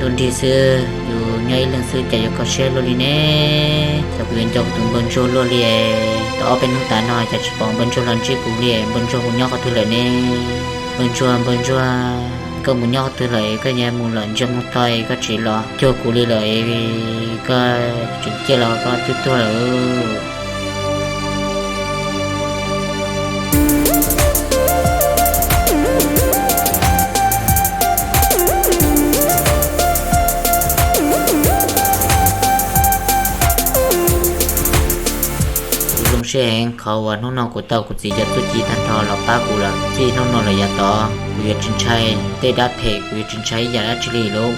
Luag nrig xwb, yus nyob ib leeg xwb cas yuav kho siab luaj li ne? Cas kuv yuav nco kuv tus npawg ntsuag luaj li? Tau ob peb hnub tas no cas tsis pom npawg ntsuag los ntsib kuv li. Npawg ntsuag, kuv nyob qhov twg lawm ne? Npawg ntsuag, npawg ntsuag, koj mus nyob qhov twg lawm? Koj yuav mus lawm ntsiag mus to, koj tsis los cuag kuv li lawm. Koj tseem ciaj los koj twb tuag lawm. Kuv zoo siab heev qhov uas hnub no kuv tau kuv txiv cov txuj ci tag nrho los pab kuv lawm. Txij hnub no lawm yav tod kuv yuav tsis ntshai tej dab phem, kuv yuav tsis ntshai ib yam dab tsi li lauj.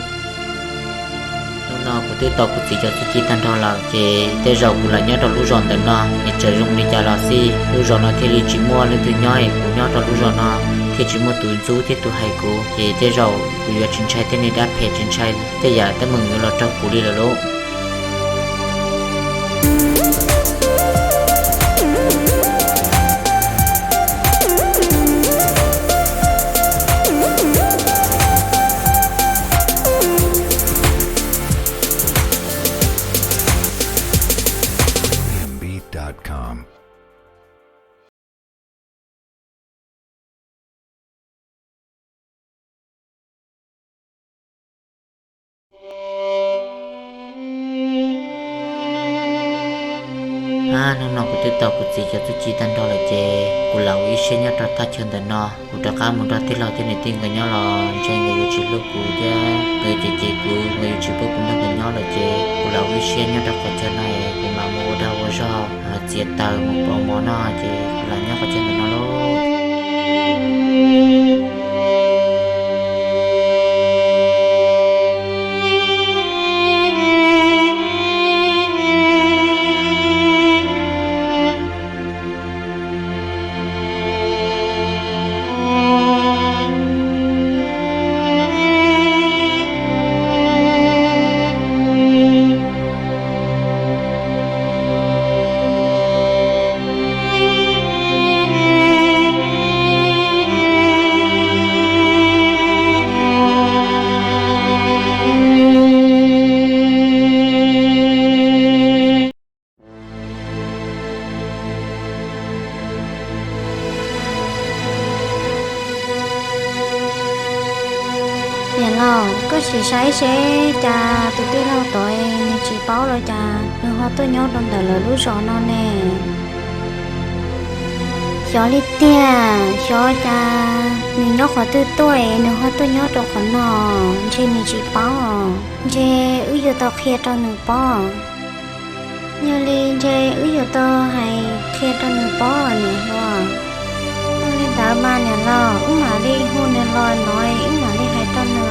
Hnub no kuv twb tau kuv txiv cov txuj ci tag nrho lawm ces tej zaum kuv lam nyob rau lub zos ntawm no es txawm zoo li cas los xij, lub zos no thiaj li tsis muaj leej twg nyob es kuv nyob rau lub zos no thiaj tsis muaj tus ntxub thiab tus hais kuv, ces tej zaum kuv yuav tsis ntshai tej niag dab phem, tsis ntshai tej yam teeb meem yuav los raug kuv li lawm lauj. Ab, hnub no kuv twb tau kuv txiv cov txuj ci tag nrho lawm ces kuv lam ua ib siab nyob rau thaj chaw ntawm no. Kuv rov qab mus nrog tij laug thiab niam tij nkawd nyob los ntshe nkawd yuav tsis hlub kuv thiab nkawd yuav cem cem kuv, nkawd yuav tsis pub kuv nrog nkawd nyob lawm ces kuv lam ua ib siab nyob rau qhov chaw no es kuv mam mus ua dag ua zog, txiav taws mus pauv mov noj ces kuv lam nyob qhov chaw ntawm no lauj. Niam laus, koj sim saib seb cas tus tij laug tod nws tsis paub los cas nws ho tuaj nyob rau ntawm lawv lub zos no ne. Xyov li tiag, xyov cas nws nyob qhov twg tuaj es nws ho tuaj nyob rau qhov no, ntshe nws tsis paub, ntshe wb yuav tau qhia rau nws paub. Yog li ntshe wb yuav tau hais qhia rau nws paub niam hluas. Ua li ntawd mas niam laus, wb mam li hu nws los no wb mam li hais rau nws.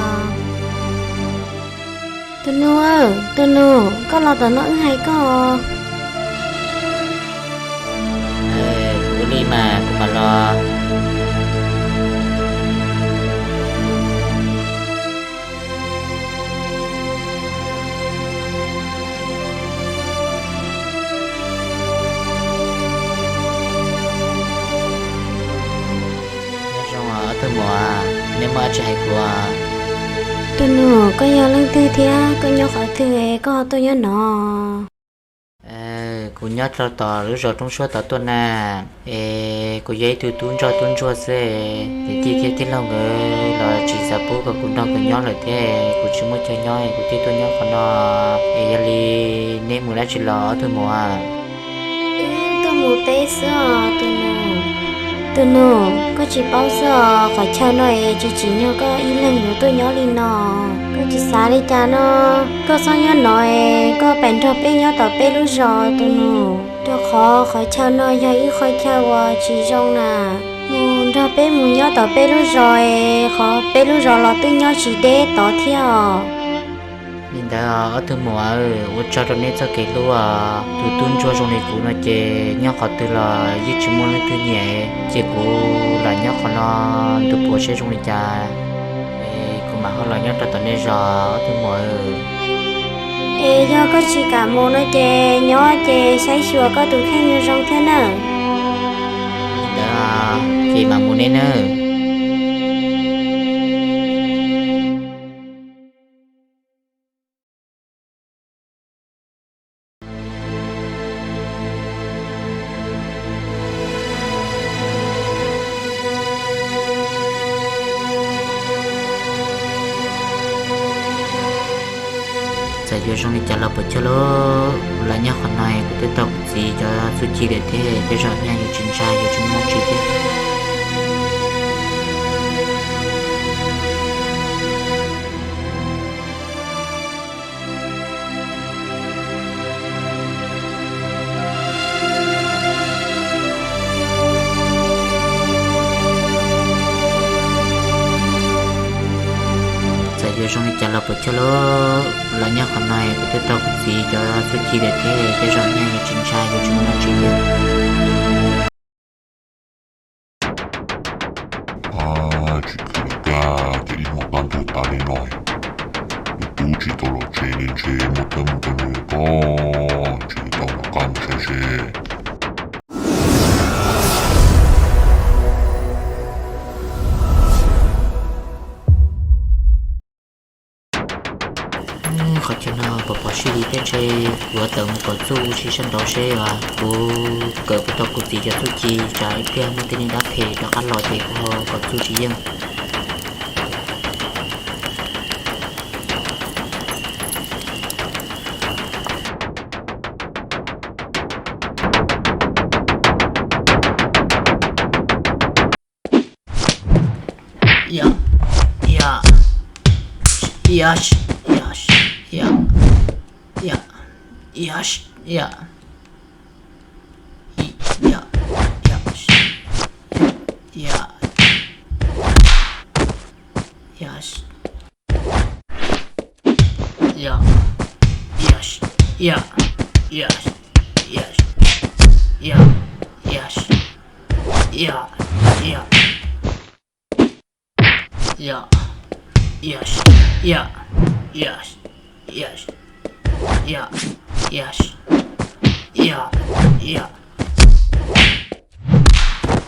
Tus nus, tus nus, koj los tom no wb hais koj. Ua li mas kuv mam los. Nyob zoo os ob tug muam, nej muaj dab tsi hais kuv? Tus nus, koj yog leej twg thiab koj nyob qhov twg es koj ho tuaj nyob no? Kuv nyob rau tom lub zos Roob Suab tod tuaj na. Es kuv yog ib tug tub ntsoj tub ntsuag xwb, niam tij thiab tij laug nkawd los tsis xav pub kom kuv nrog nkawd nyob lawm thiab, kuv tsis muaj chaw nyob es kuv thiaj tuaj nyob qhov no. Es yog li neb mus dab tsi los ob tug muam? Wb tuaj mus teb xwb os tus nus. Tus nus, koj tsis paub xwb os, qhov chaw no es tsis tsim nyog koj ib leeg yuav tuaj nyob li no. Koj tsis xav li cas no, koj txhob nyob no es koj pais nrog peb nyob tom peb lub zos tus nus. Rau qhov qhov chaw no yog ib qhov chaw uas tsis zoo na. Mus nrog peb mus nyob tom peb lub zos es qhov peb lub zos los twb nyob tsis deb tod thiab os. Li ntawd ob tug muam, ua tsaug rau neb txoj kev hlub os. Tus tub ntsuag zoo li kuv no ces nyob qhov twg los yeej tsis muaj leej twg nyiam, ces kuv lam nyob qhov no ntu puav seb zoo li cas, es kuv mam ho los nyob rau tom nej zos ob tug muam. Es yog koj tsis kam mus no ces nyob ces saib xyuas koj tus kheej zoo zoo thiab nawb. Li ntawd ces mam mus neb nawb. Txawm yuav zoo li cas los puas chawj lauj, los nyob qhov no kuv twb tau kuv txiv cov txuj ci lawm thiab, tej zaum nyaj yuav tsis ntshai, yuav tsis muaj dab tsi thiab. Txawm yuav zoo li cas los puas chawj lauj, los nyob qhov no kuv twb tau kuv txiv cov txuj ci lawm thiab, tej zaum nyaj yuav tsis ntshai, yuav tsis muaj dab tsi thiab. Tsis khwv li cas, ces ib hmos kaj ntug tas li no, tus tub tsis tau los tsev li, ntshe muaj teeb meem rau nws ko, ntshe yuav tau rov qab mus saib seb. Qhov chaw no pom pom sij li thiab, ntshe kuv yuav tawm mus kom txuj ua si sab nraud seb kuv kawm puas tau kuv txiv cov txuj ci, tsam ib pliag muaj tej niag dab phem rov qab los ces kuv ho kom txuj tsis yeej.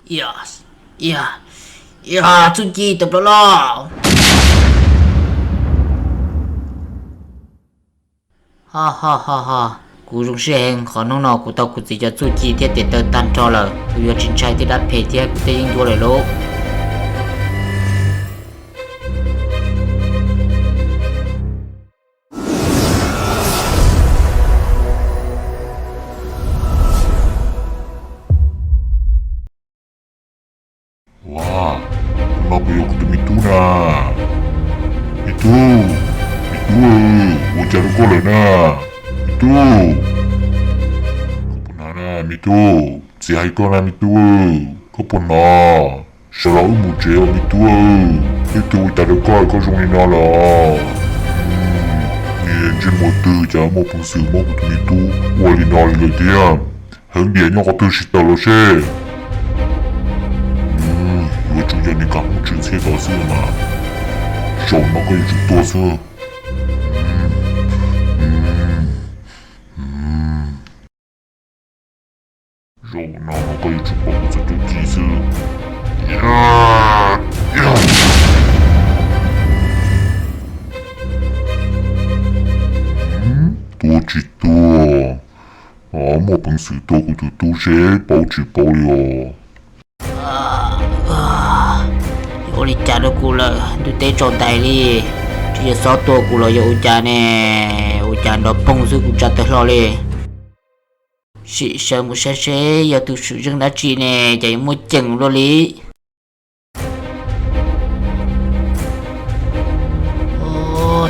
Yog, yog, yog, txuj ci tawm plaws lauj. Ho ho ho ho, kuv zoo siab heev, qhov hnub no kuv tau kuv txiv cov txuj ci thiab tes taw tag nrho lawm, kuv yuav tsis ntshai tej dab phem thiab kuv tej yeeb ncuab lawm lauj. Ua, tus no puas yog kuv tus me tub na? Me tub, me tub, ua cas rau koj lawm na? Me tub, koj puas hnov na me tub? Txiv hais koj na me tub, koj puas hnov? Sawv los wb mus tsev os me tub. Leej twg ua cas rau koj, koj zoo li no los? Niag ntsej muag twg cas muaj peev xwm muab kuv tus me tub ua li no li lawm thiab? Heev diam, nyob qhov twg tsis tawm los seb. Yuav tsum yog niag kaj hmoob tswv ntxhiab tod xwb mas. Zaum no koj yuav tsum tuag xwb. Zaum no koj yuav tsum pom kuv txoj txuj ci xwb. Tuag tsis tuag, muaj peev xwm tua kuv tus tub seb paub tsis paub li os. Yuav ua li cas rau kuv lawm, ntuj teb tsaus ntais li, tsis yog xob tua kuv los yog ua cas ne? Ua cas nrov poog xwb kuv tsa tawg hlo li. Sim sawv mus saib seb yog tus swm zeej dab tsi ne, cas yuav muaj ceem luaj li.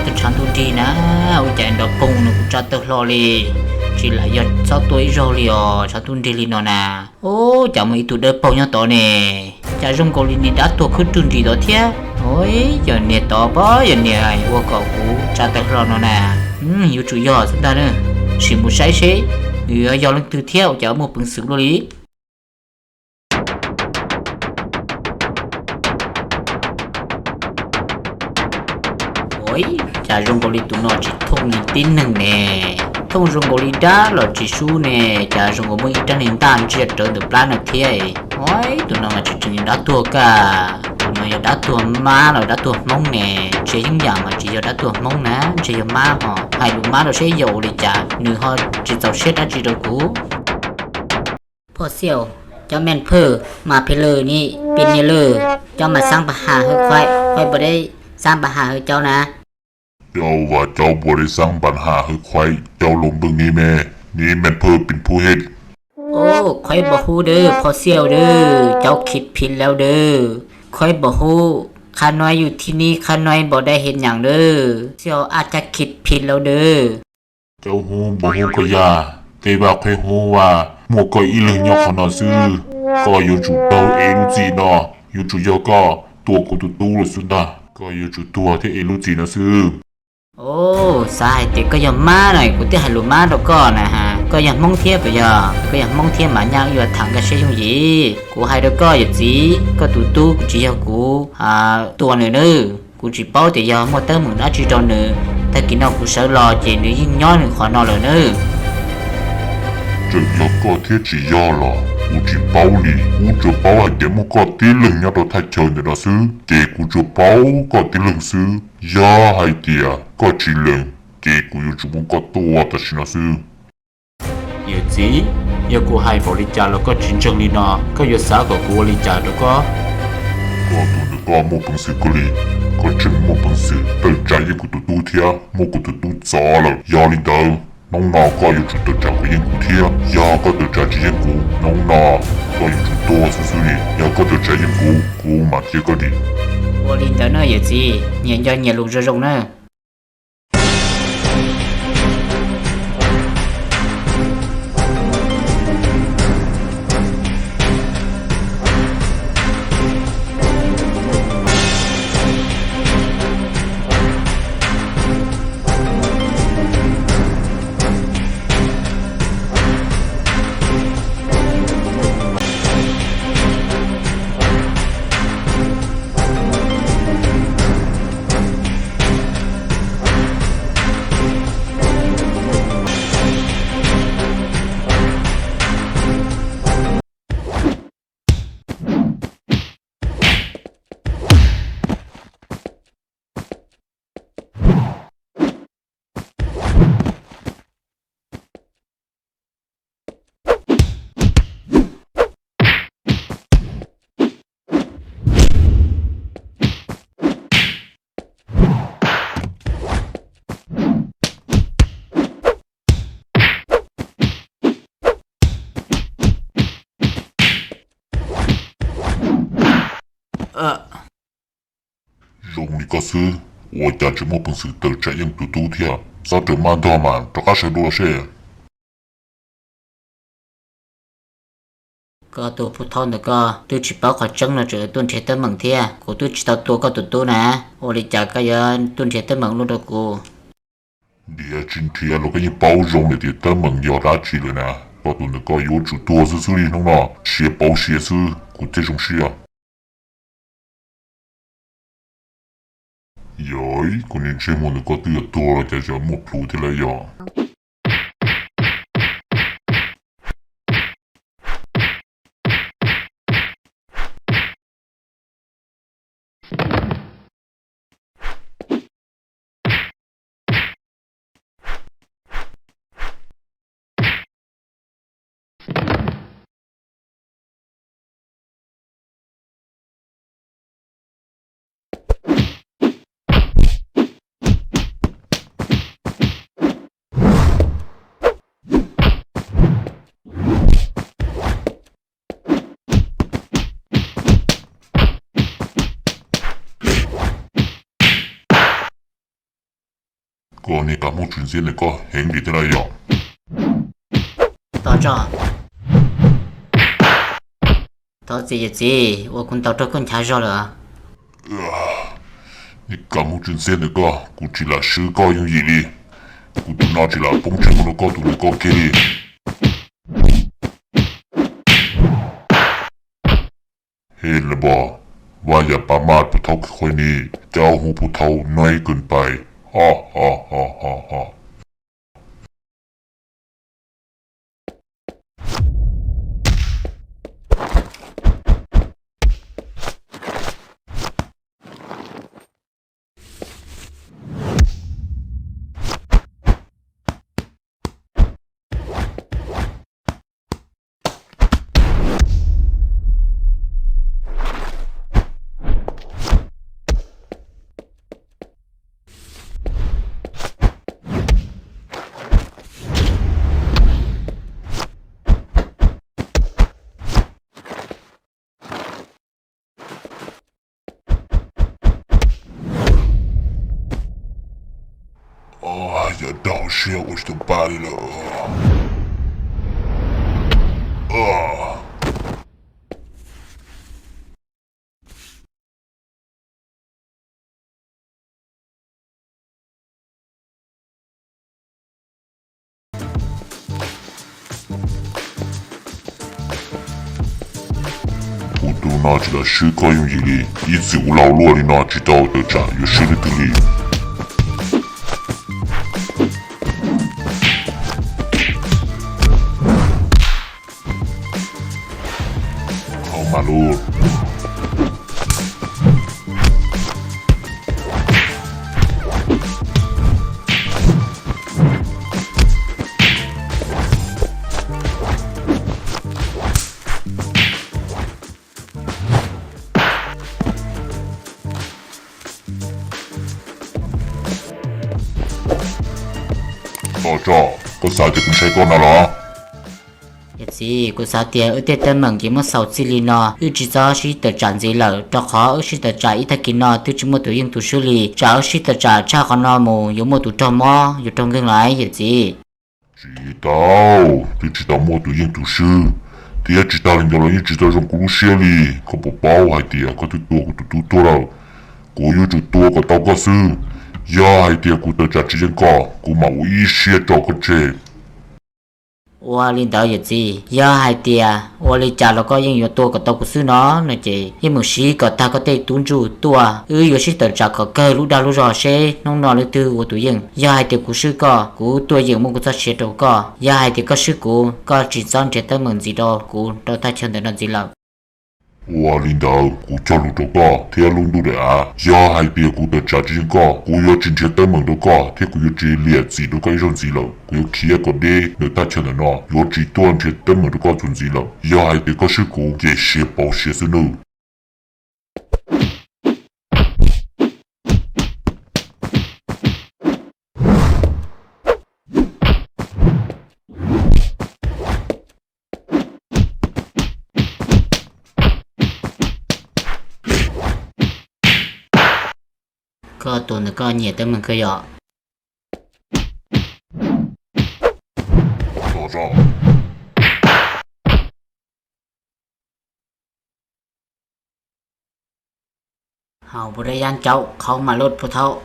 Tus tshav ntuj nrig na, ua cas nrov poog no kuv tsa tawg hlo li. Tsis lam yog xob tua ib zaug li os, tshav ntuj nrig li no na. Ub, cas muaj ib tug dawb paug nyob tod ne, cas zoo nkaus li niag dab tuag khwb rwg nris tod thiab. Ub, yog niag tod pab yog niag ua kom kuv tsa tawg hlo no na. Yuav tsum yog xwb ntag na, sim mus saib seb nws yuav yog leej twg thiab ua cas muaj peev xwm luaj li. Ub, cas zoo nkaus li tus no tsis thooj li tib neeg ne, thooj zoo nkaus li dab los tsis sub ne, cas zoo nkaus muaj ib rab niag ntaj ntsiag rawv ntawm plab no thiab. Ub, tus no mas tseem tseem yog dab tuag kag, tus no yog dab tuag mab los dab tuag hmoob ne, ntshe yeeb yam mas tsis yog dab tuag hmoob na, ntshe yog mab ho. Hais lus mab rau seb yog ua li cas nws ho tsis txaus siab dab tsi rau kuv. Phoj xiau, cov meej phwj mas phem lawm ni, pim niam lawm, cov mas xaab npa has hawm khoai, khoai npa deb xaab npa has hawm cov na. Cauv vas cauv npua li xaab npas has hwj khuaib cauv lug npwj nib me, nib me phwj pin phub hej. Ub, khuaib npua hub dawb, phoj xiaj dawb, cauv khib phib lauj dawb. Khuaib npua hub, qhab noib yug thib nib qhab noib npua dawb hej nyaam dawb, xiaj ab cab khib phib lauj dawb. Cauv hub npua hub koj yaj, tej vaj qheb hub vaj muaj koj ib leeg nyob qhov no xwb. Koj yuav tsum taug ev lub txim no, yuav tsum yog koj tua kuv tus tub lawm xwb ntag. Koj yuav tsum tuag thiab ev lub txim no xwb. Ub, xav hais tias koj yog mab na, kuv twb hais lus mab rau koj na has. Koj yog Hmoob thiab puas yog? Koj yog Hmoob thiab mas nyaj wb yuav tham nkaj siab yooj yim. Kuv hais rau koj yawm txiv, koj tus tub kuv tsis yog kuv tua nws nawb. Kuv tsis paub tias yog muaj teeb meem dab tsi rau nws, tag kis no kuv sawv los ces nws yeej nyob nws qhov no lawm nawb. Txawm yog koj thiab tsis yog los kuv tsis paub li, kuv tsuas paub hais tias muaj koj tib leeg nyob rau thaj chaw ntawm no xwb, ces kuv tsuas paub koj tib leeg xwb. Yog hais tias koj tsis lees, ces kuv yuav tsum muab koj tua tam sim no xwb. Yawm txiv, yog kuv hais npaum li cas los koj tsis ntseeg li no, koj yuav xav kom kuv ua li cas rau koj? Koj tus ntawm koj muaj peev xwm kawg li, koj tseem muaj peev xwm tawm tsam yeej kuv tus tub thiab muab kuv tus tub txov lawm. Yog li ntawd, hnub no koj yuav tsum tawm tsam kom yeej kuv thiab. Yog koj tawm tsam tsis yeej kuv, hnub no koj yuav tsum tuag xwb xwb li. Yog koj tawm tsam yeej kuv, kuv mam cia koj dim. Ua li ntawd na yawm txiv, nyias nco nyias lus zoo zoo na. Zoo li koj xwb, ua cas tseem muaj peev xwm tawm tsam yeej tus tub thiab? Txhob rawm maj ntog mas rov qab sawv dua seb. Koj tus pub thaub ntawm koj twb tsis paub qhov tseeb no tseem tuaj nrhiav teeb meem thiab. Kuv twb tsis tau tua koj tus tub na, ua li cas koj yuav tuaj nrhiav teeb meem luaj rau kuv? Nrhiav tsis nrhiav los koj yeej paub zoo lawm tias teeb meem yog dab tsi lawm na. Koj tus ntawm koj yuav tsum tuag xwb xwb li hnub no, siav pauv siav xwb kuv thiaj zoo siab. Yog, koj niag ntsej muag ntawm koj twb yuav tuag los cas tseem muaj plhus thiab lawm yog? Koj niag kab mob tswv ntxiab ntawm koj heev li thiab lawm yog? Thov txim yawm txiv uas kuv ntaus raug koj nchav zog lawm. Niag kab mob tswv ntxiab ntawm koj, kuv tsis lam swb koj yooj yim li. Kuv tus no tsis lam poob ntsej muag rau koj tus ntawm koj kiag li. Hej lawm npog, vaj yam pa maj pub thaub kawg qhuav ni, cauv hub pub thaub nuaib kawg pais. Cas dag siab ua tsis tau pa li lawm. Kuv tus no tsis tau swb koj yooj yim li, ib txwm ua laus luaj li no tsis tau tawm tsam yuav swb leej twg li. Hau mas lus. Tso, koj xav tias kuv ntshai koj no los? Yawm txiv, kuv xav tias wb tej teeb meem ces muab xaus txij li no, wb tsis txhob sib tawm tsam ntxiv lawm, rau qhov wb sib tawm tsam ib tag kis no twb tsis muaj tus yeej tus swb li, tsam wb sib tawm tsam tshaj qhov no mus yuav muaj tus raug mob yuav raug nkeeg lawm yawm txiv. Tsis tau, twb tsis tau muaj tus yeej tus swb, thiab tsis tag li ntawd los yeej tsis tau zoo kuv lub siab li. Koj puas paub hais tias koj twb tua kuv tus tub tuag lawm? Kuv yuav tsum tua kom tau koj xwb. Yog hais tias kuv tawm tsam tsis yeej koj, kuv mam ua ib siab tso koj tseg. Ua li ntawd yawm txiv, yog hais tias ua li cas los koj yeej yuav tua kom tau kuv xwb no, no ces yeej meem siv kom tag koj tej tub ntsuj tuaj, wb yuav sib tawm tsam kom kawg lub dag lub zog seb hnub no leej twg ua tus yeej. Yog hais tias kuv swb koj, kuv tuaj yeem muab kuv txoj sia rau koj. Yog hais tias koj swb kuv, koj tsis txhob nrhiav teeb meem ntxiv rau kuv rau thaj chaw ntawm no ntxiv lawm. Ua li ntawd kuv cog lus rau koj thiab lub ntuj daim av, yog hais tias kuv tawm tsam tsis yeej koj, kuv yuav tsis nrhiav teeb meem rau koj thiab kuv yuav tsis liam txim rau koj ib zaug ntxiv lawm. Kuv yuav khiav kom deb ntawm thaj chaw ntawm no, yuav tsis tuaj nrhiav teeb meem rau koj txuas ntxiv lawm. Yog hais tias koj swb kuv ces siav pauv siav xwb nawb. Koj tus ntawm koj nyiam teeb meem kawg yom? Hau bu dab yab caum qhau mas loj pua thaub.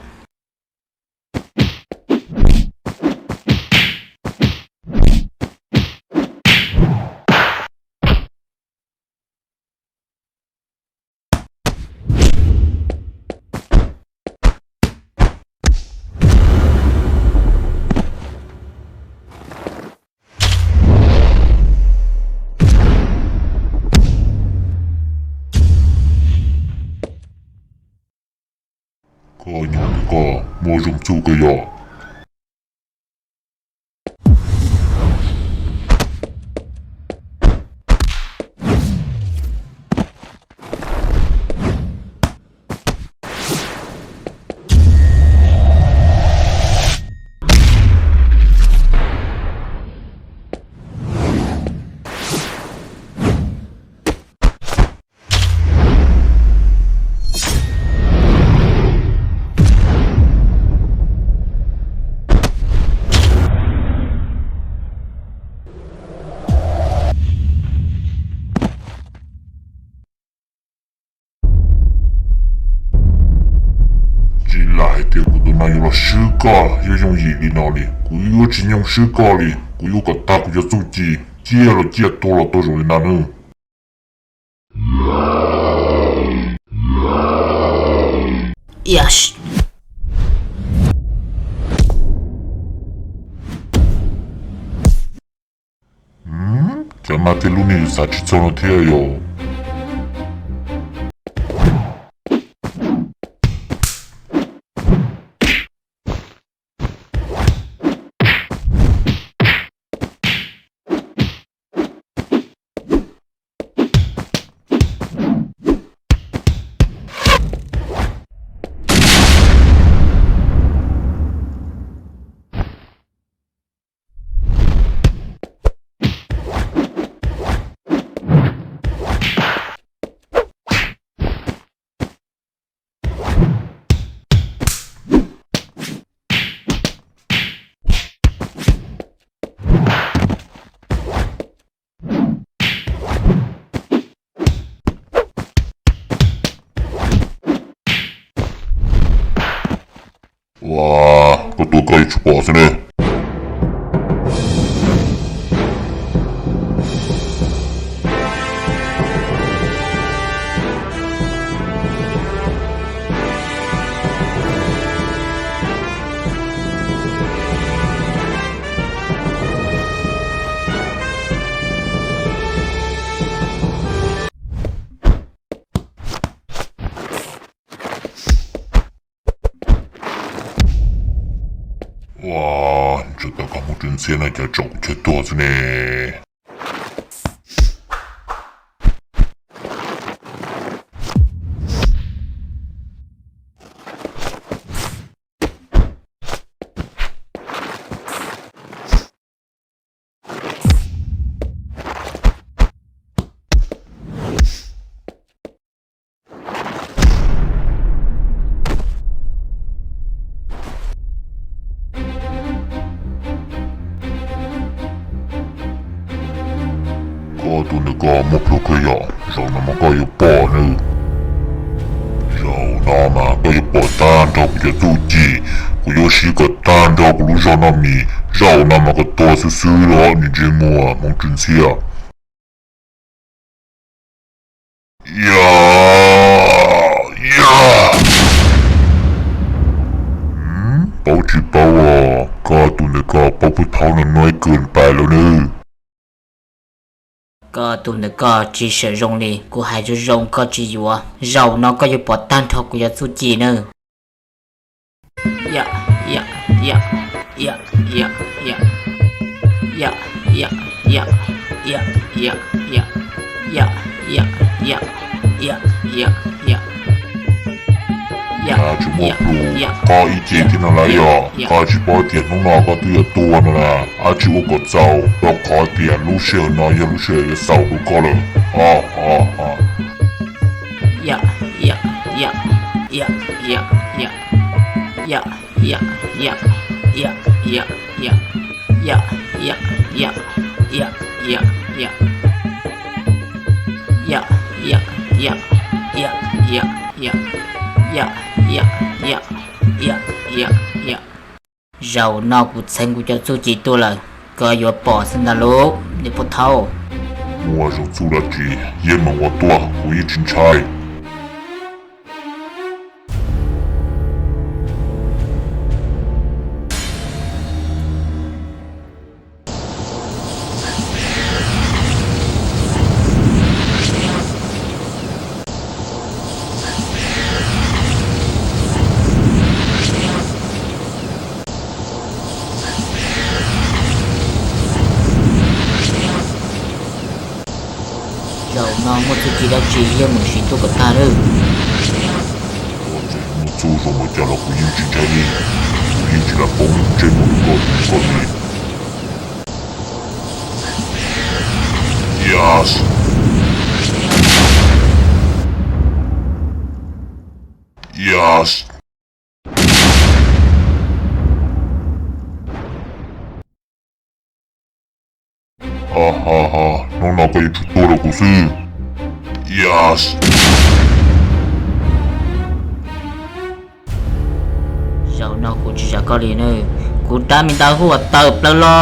Koj nyob ntawm koj muaj zoo txuj kawg yog. Tsis lam hais tias kuv tus no yuav los swb koj yooj yooj yim li no li. Kuv yuav tsis nyoog swb koj li. Kuv yuav kom tag kuv cov txuj ci, ciaj los ciaj, tuag los tuag zoo li no nawb. Cas mas tej lub neej yuav xav tsis txog no thiab yom. Ua, koj tua koj yuav tsum pom xwb ne. Ua, tsuas tau koj Hmoob Tswv Ntxhiab no cov tsom kuv chaw tuag xwb ne. Koj tus ntawm koj muaj plhu kawg yom, zaum no mas koj yuav pom nawb. Zaum no mas koj yuav pom tag nrho kuv cov txuj ci, kuv yuav siv kom tag nrho kuv lub zog noj mis. Zaum no mas koj tuag xwb xwb los niag ntsej muag Hmoob Tswv Ntxhiab. Ya, ya. Paub tsis paub os, koj tus ntawm koj paub pub thaub no nuaib kawg pais lawm nawb. Koj tus ntawm koj tsis sawm zoo li, kuv hais zoo zoo koj tsis yuav, zaum no koj yuav pom tag nrho kuv cov txuj ci nawb. Tsis muaj plhu, qab ib ce thiab no lawm yog qab tsis paub tias hnub no koj twb yuav tuag no na. Qab tsis ua kom txaus rau qhov tias lub sij hawm no yog lub sij hawm yuav xaus rau koj lawm. Zaum no kuv txheev kuv cov txuj ci tuaj lawm, koj yuav pom xwb ntag lauj niam pub thaub. Muaj zoo txuj dab tsi yeej meem ua tuaj, kuv yeej tsis ntshai. Zaum no muaj txuj ci dab tsi yeej meem siv tuaj kom tag lawm. Muaj txuj zoo npaum cas los kuv yeej tsis ntshai li, kuv yeej tsis lam poob ntsej muag rau koj tus koj li. Yes. Yes. Ha ha ha, hnub no koj yuav tsum tuag rau kuv xwb. Yes. Zaum no kuv tsis zam koj li nawb, kuv rab me ntaub hub uas tawm plaws los.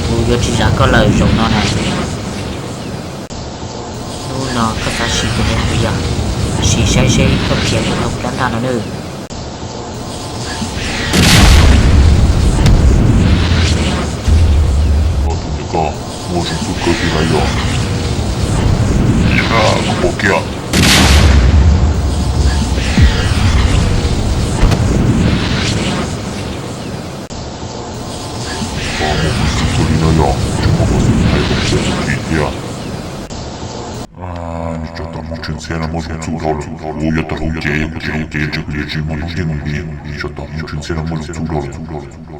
Kuv yuav tsis zam koj lawm zaum no na. Hnub no koj xav sim kuv niam kuv yawg, sim saib seb koj khiav puas tau kuv rab ntaj no nawb. Koj tus ntawm koj muaj zoo txuj kawg tiag los yog? Kuv pom kiag. Koj muaj peev xwm kawg li no yog tsis muaj peev xwm hais tau cov txuj ci thiab. Nws tsov tom Hmoob Tswv Ntxhiab no muaj zoo txuj dhau lawm, kuv yuav tau hloov cev, yog kuv tsis hloov cev ntshe kuv yuav tsis muaj hnub nyoog li. Nws tsov tom Hmoob Tswv Ntxhiab no muaj zoo txuj dhau lawm.